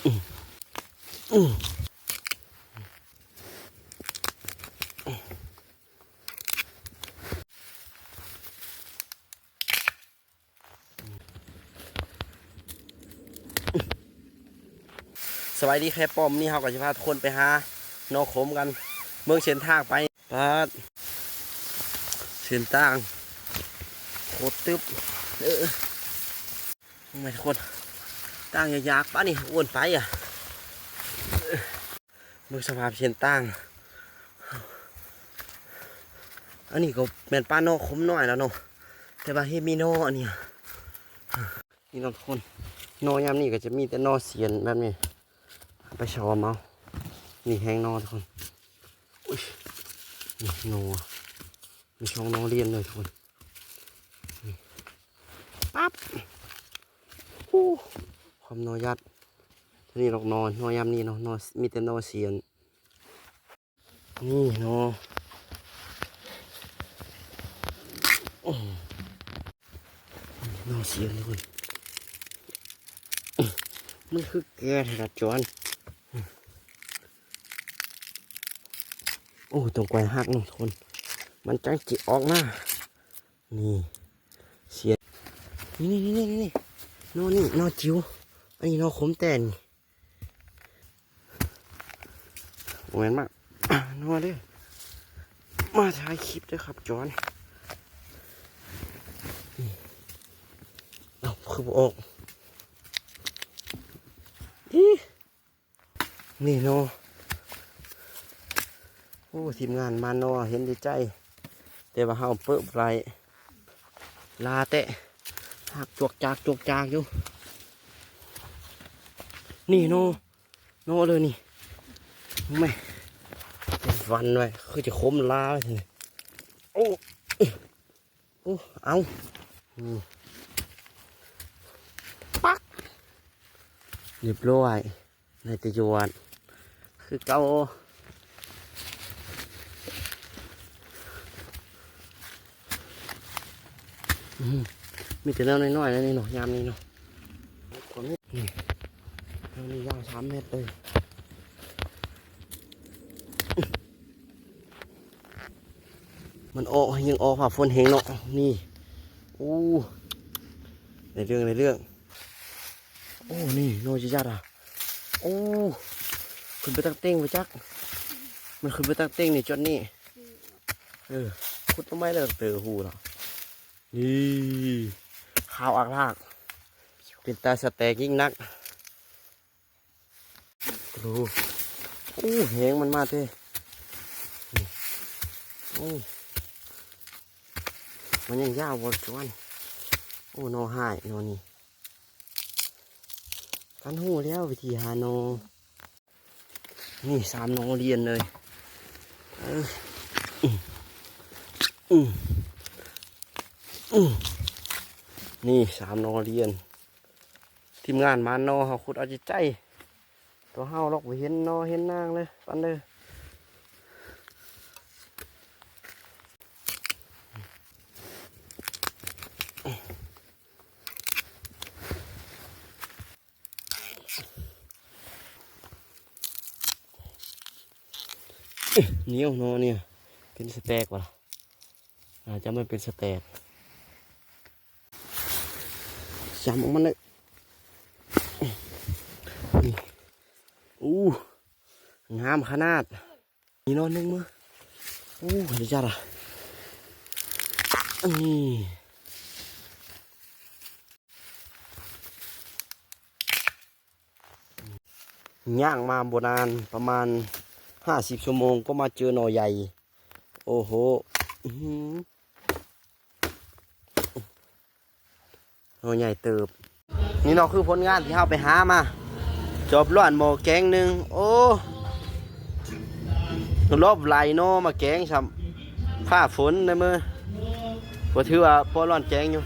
ສະບາຍດີແຄປ້ອມ ນີ້ເຮົາກໍຊິພາທຸກຄົນໄປຫາໜໍ່ຂົມກັນ ເບິ່ງເສັ້ນທາງໄປ. ປາດ ເສັ້ນທາງໂຄດຕຶບ ເອີ ເບິ່ງແມ່ນຄົນ ທາງຍາກໆ ປານນີ້ ອ້ວນໄປອະ ເບິ່ງສະພາບເສັ້ນທາງ ອັນນີ້ກໍແມ່ນປ່າໜໍ່ຂົມນ້ອຍແລ້ວເນາະ ແຕ່ວ່າເຫັນມີໜໍ່ອັນນີ້ ນີ້ເນາະທຸກຄົນ ໜໍ່ຍາມນີ້ກໍຈະມີແຕ່ໜໍ່ສຽນແບບນີ້ ໄປຊອມເອົາ ນີ້ແຮງໜໍ່ທຸກຄົນ ອຸ້ຍ ນີ້ໜໍ່ ມີຊ່ອງໜໍ່ລຽນເລີຍທຸກຄົນ ນີ້ ປັບ ໂອ້ ຄວາມໜໍ່ຍັດ ນີ້ດອກໜໍ່ ໜໍ່ຍາມນີ້ເນາະ ໜໍ່ ມີແຕ່ໜໍ່ສຽນ ນີ້ເນາະ ໜໍ່ສຽນທຸກຄົນ ມັນຄືແກ່ແທ້ລະຈອນ ໂອ້ ຕ້ອງກວຍຮັກເນາະທຸກຄົນ ມັນຈັ່ງຊິອອກມາ ນີ້ ສຽນ ນີ້ໆໆໆ ໜໍ່ນີ້ ໜໍ່ຈິ້ວ ອັນນີ້ໜໍ່ຂົມແຕ່ນ ບໍ່ແມ່ນມາ ນົວເດີ ມາຖ່າຍຄລິບເດີຄັບຈອນ ເອົ້າ ຄືບໍ່ອອກ ອີ ນີ້ເນາະ ໂອ້ ທີມງານມາເນາະ ເຫັນຢູ່ໃຈ ແຕ່ວ່າເຮົາເປີບໄດ້ ລາແຕະ ຫາກຈວກຈາກ ຈວກຈາກຢູ່ ນີ້ເນາະ ເນາະເລີຍນີ້ ແມ່ ເປັນຟັນໄວ້ ຄືຈະຄົມລາໄວ້ ໂອ້ ໂອ້ ເອົາ ນີ້ ປັກ ຮຽບຮ້ອຍ ໄດ້ແຕ່ຢວດ ຄືເກົ່າ ອືມ ມີແຕ່ແນວນ້ອຍໆ ແນວນີ້ເນາະ ຍາມນີ້ເນາະ ນີ້ ແນວນີ້ຍາວສາມແມັດເລີຍ ມັນອອກ ຍັງອອກຟ້າຝົນແຮງເນາະ ນີ້ ໂອ້ ໄດ້ເລື່ອງ ໄດ້ເລື່ອງ ໂອ້ ນີ້ ໜໍ່ຊິຈັດອະ ໂອ້ ຂຶ້ນໄປຕັກເຕັງໄປຈັກ ມັນຂຶ້ນໄປຕັກເຕັງນີ້ ຈຸດນີ້ ເອີ ຂຸດຕົ້ນໄມ້ແລ້ວເຕີຫູລະ ນີ້ ຂາວອາກລາກ ເປັນຕາສະແຕກຍິ່ງນັກ ໂອ້ ໂອ້ ແຮງມັນມາເດ້ ໂອ້ ມັນຍັງຍາວບໍ່ຈວນ ໂອ້ ໜໍ່ຮ້າຍໜໍ່ນີ້ ຄັນຮູ້ແລ້ວວິທີຫາໜໍ່ ນີ້ສາມໜໍ່ລຽນເລີຍ ເອີ ອືມ ອືມ ອືມ ນີ້ສາມໜໍ່ລຽນ ທີມງານມາເນາະ ເຮົາຂຸດເອົາໃຈໃຈ ຕົວເຮົາລອກບໍ່ເຫັນເນາະ ເຫັນນາງເລີຍ ປັນເດີ ໜຽວເນາະ ນີ້ເປັນສະແຕັກບໍ່ລະ ອາດຈະມາເປັນສະແຕັກ ຊ້ຳອອກມາເລີຍ ນີ້ ໂອ້ ງາມຂະໜາດ ນີ້ເນາະ ໜຶ່ງມື້ ໂອ້ ເດຈັດອະ ນີ້ ຍ່າງມາບໍ່ນານ ປະມານຫ້າສິບຊົ່ວໂມງ ກໍມາເຈີໜໍ່ໃຫຍ່ ໂອ້ໂຫ ອື ໜໍ່ໃຫຍ່ເຕີບ ນີ້ເນາະ ຄືຜົນງານທີ່ເຮົາໄປຫາມາ ຈອບລ້ວນໝໍ້ແກງໜຶ່ງ ໂອ້ ລອບຫຼາຍໜໍ່ມາແກງຊ້ຳ ຟ້າຝົນໃນມື້ ກໍຖືວ່າພໍລ້ວນແກງຢູ່